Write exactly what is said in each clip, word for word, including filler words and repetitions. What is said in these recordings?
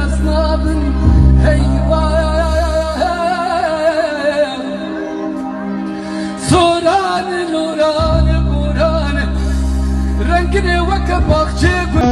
Nabin heywan. Soran, loran, boran, rengine weke baxçe gul.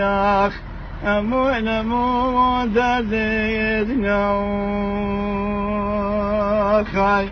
Ax, emû, emû derdê dinya. Xay.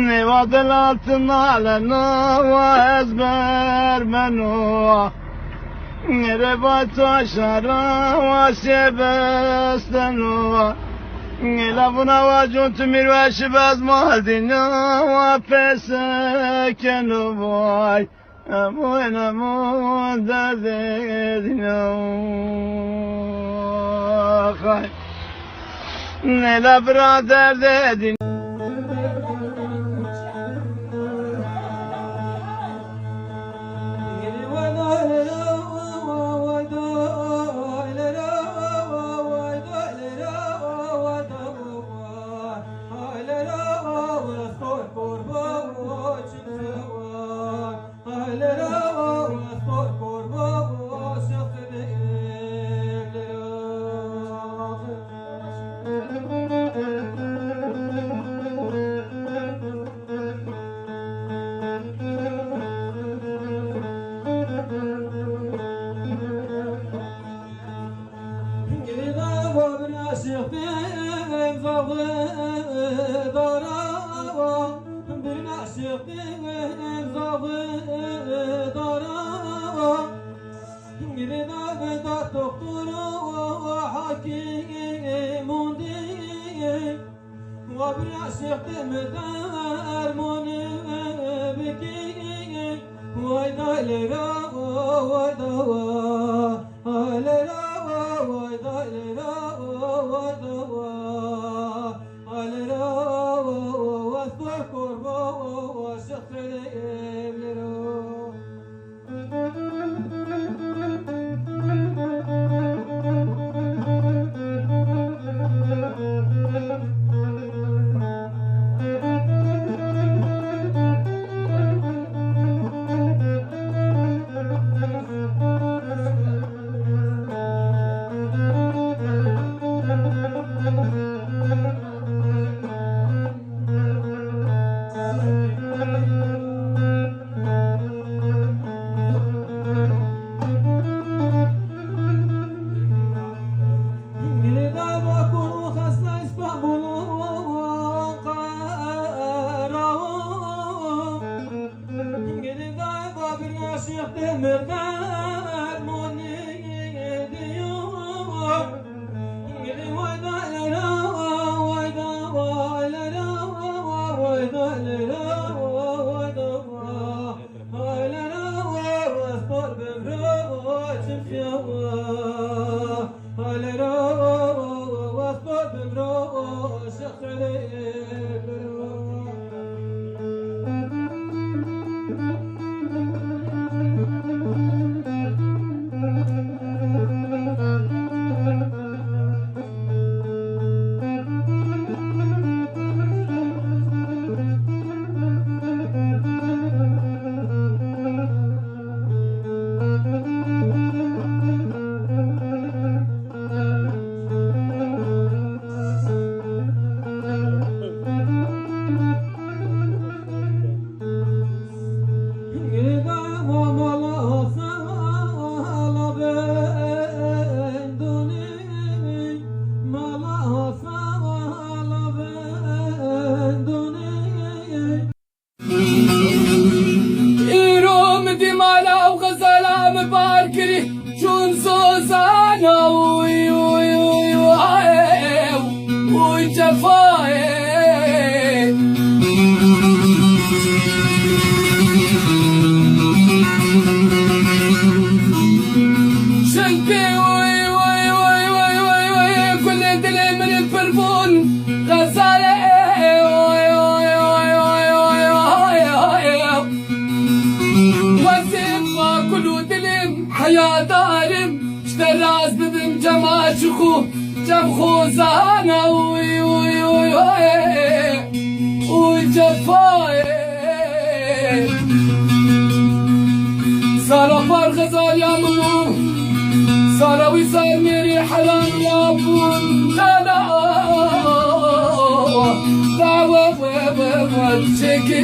Nêva dela ti nale nawa ez bermeno. Nêre va taşara wa şê besteno. Nêla vuna wa cûn tu mîr we şibez maldîna wa pesekeno vay. Emûn, emûn derdê dinya. Xay. Nêla bira derdê dinya. Wa bir aşiq te me dermoni bikî. Way da lera, way da wa. Lera, way da lera, way da wa. Lera, wa, wa, wa, wa, korba, wa, wa, şexre lera. Îro min dî mala ew xezala min bar kirî, çûn zozana, uy, uy, uy, uy, ayew, uy, cefayê. Çimkî, uy, uy, kulê dilê min pir bûn. Xezalê, oy, oy, oy. Wezîfa kul û dilê min heyadar im. Ji te raz bibim cema çi xwe, cem xozana, uy, uy, uy, uy. Uy, cefayê. Sala par xezaliya min bû. Sala wî sar mêrî heram ya bûn dana. Dawe we we we çekî.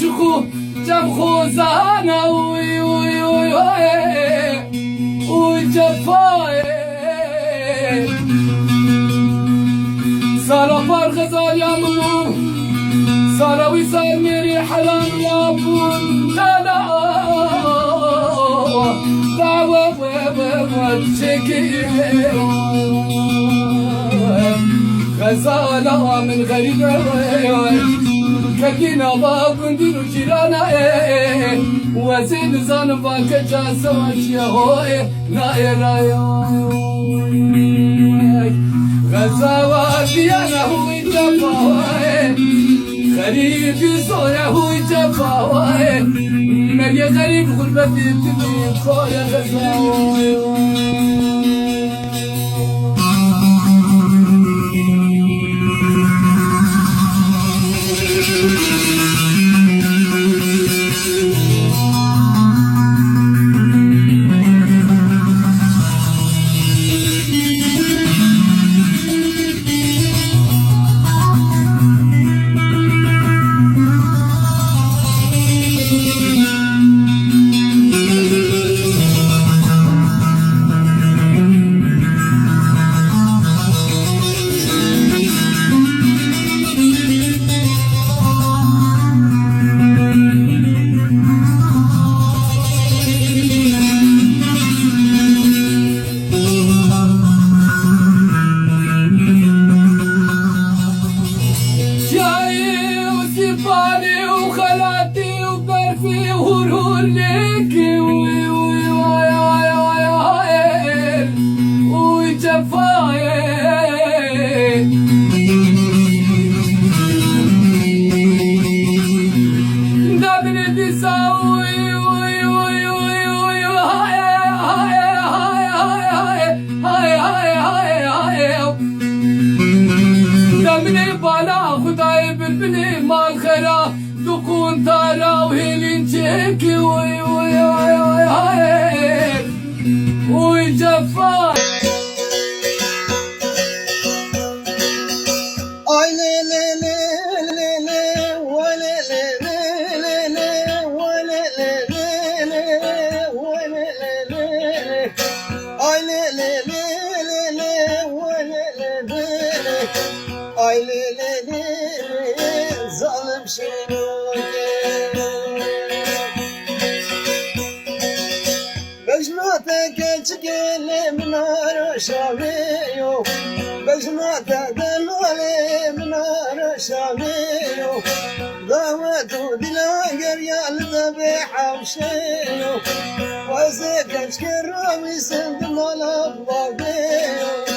Çixu cem xozana uy uy uy uy uy cefayê. Sala par xezaliya min û sala wî sal mêrî heram ya bûn dana. Dawe we we we çekî. Xezala min xerîb e. Ketî nava gundî û cîrana e. Wezê nizanim va keça sewa çiye ho e. Na e raya. Xezawa diyana hûy cefawa e. Xerîbî zor e hûy cefawa e. Meriyê xerîb xurbetî tibî kore xezawa. Çiyayê û sîpanê û xelatê û berfê û hûrhûrlêkê û, û, û, ay, ay, ay, ay, û cefayê. Dabinê dîsa û, û, û, û, û, û, û, ay, ay, ay, ay, ay, ay. Hay, hay, hay, hay. Demrê bala Xudayê bilbilê malxera, du quntara û hêlîn çêkî, oy, oy, oy, oy, hay. Oy cefa. Ay lê lê lê lê lê, we lê lê lê lê lê, we lê lê lê lê, we lê lê lê lê. Ay lê lê lê lê lê, we lê lê lê lê. Ay lê lê lê lê, zalim şîrokê. Bejna te keçikê lê min ara şamê yo. Bejna te delalê min ara şamê yo. Dawe tu dila geriya li te bê hewşê yo. Wezê keçikê rawî send mala bavê yo.